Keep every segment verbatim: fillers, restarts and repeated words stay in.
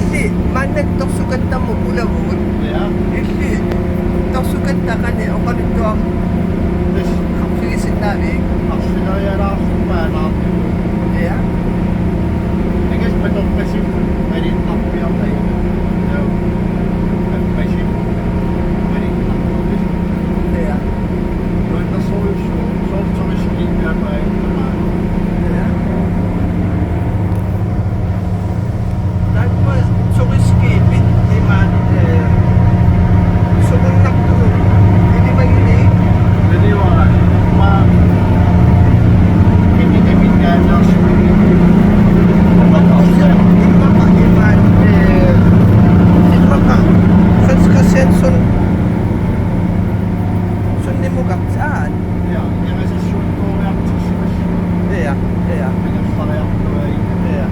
Illit maannakkut torsukattammut ulavugut. Ja. Illit torsukattaq qanoq oqaluttuarfigisinnaavigit? Arsilerialaarsuup paalaartugut. Ja. Takuss patorpassuit malinnarpiarlugit. Ja. Patorpassuit malinnarpiarlugit. Ja. Nuannersorujussuuvoq, soorlu turistikkut aamma. Ja. Taakku turistikkut imaat, eh, sukunnartugut ilimagineq. Ilimagineq. Maa. Kini kini kaannaarsuuvoq. Immaqa imaat, eh, immaqa Hans Christiansen sunnimukartaa. Ja, ja, så sjovt, hvor jeg har tisset. Ja, ja. Min erfariartuai. Ja.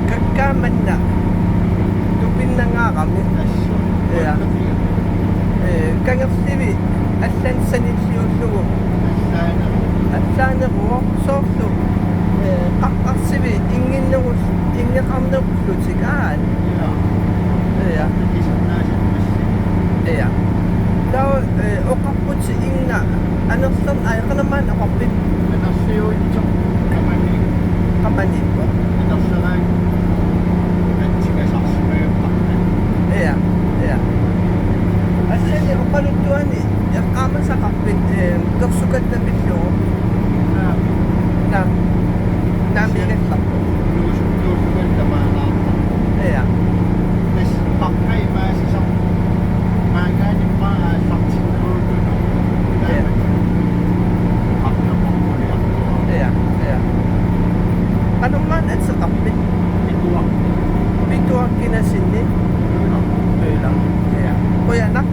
Kakkaak manna tupinnangaarami. Assut. Ja. Ee, kangerlivik allanik sanilliullugu. Allaaneruvoq. Allaaneruvoq soorlu. Ee, qaqqarsivik innginnerul-, inngeqarnerullutik aat. Ja. Ja. Kisianni naasippissi. Ja. Taava, ee, oqarputit inga anerlerneq, aa, qanoq maanna oqarpit? Anerliuitsoq qamani. Qamaniippoq. Anerleraangat atsigasarsimagaluarpat. Ja, ja. Assani oqaluttuani eqqaamasaqarpit, ee, torsukattaq pillugu? Naamik. Naamik. Naamigallarpoq. Tuus-, tuusukattaq maannaartarpoq. Ja. Tassa qaqqat imaasisarput. Maanngaanniit aallartinnerulluni. Ja. Qaqqat paarliartuaat. Ja, ja. Qanormaanna ateqarpit? Pituaq. Pituaq kinasinni? Pituaq. Pituaq. Ja. Qujanaq.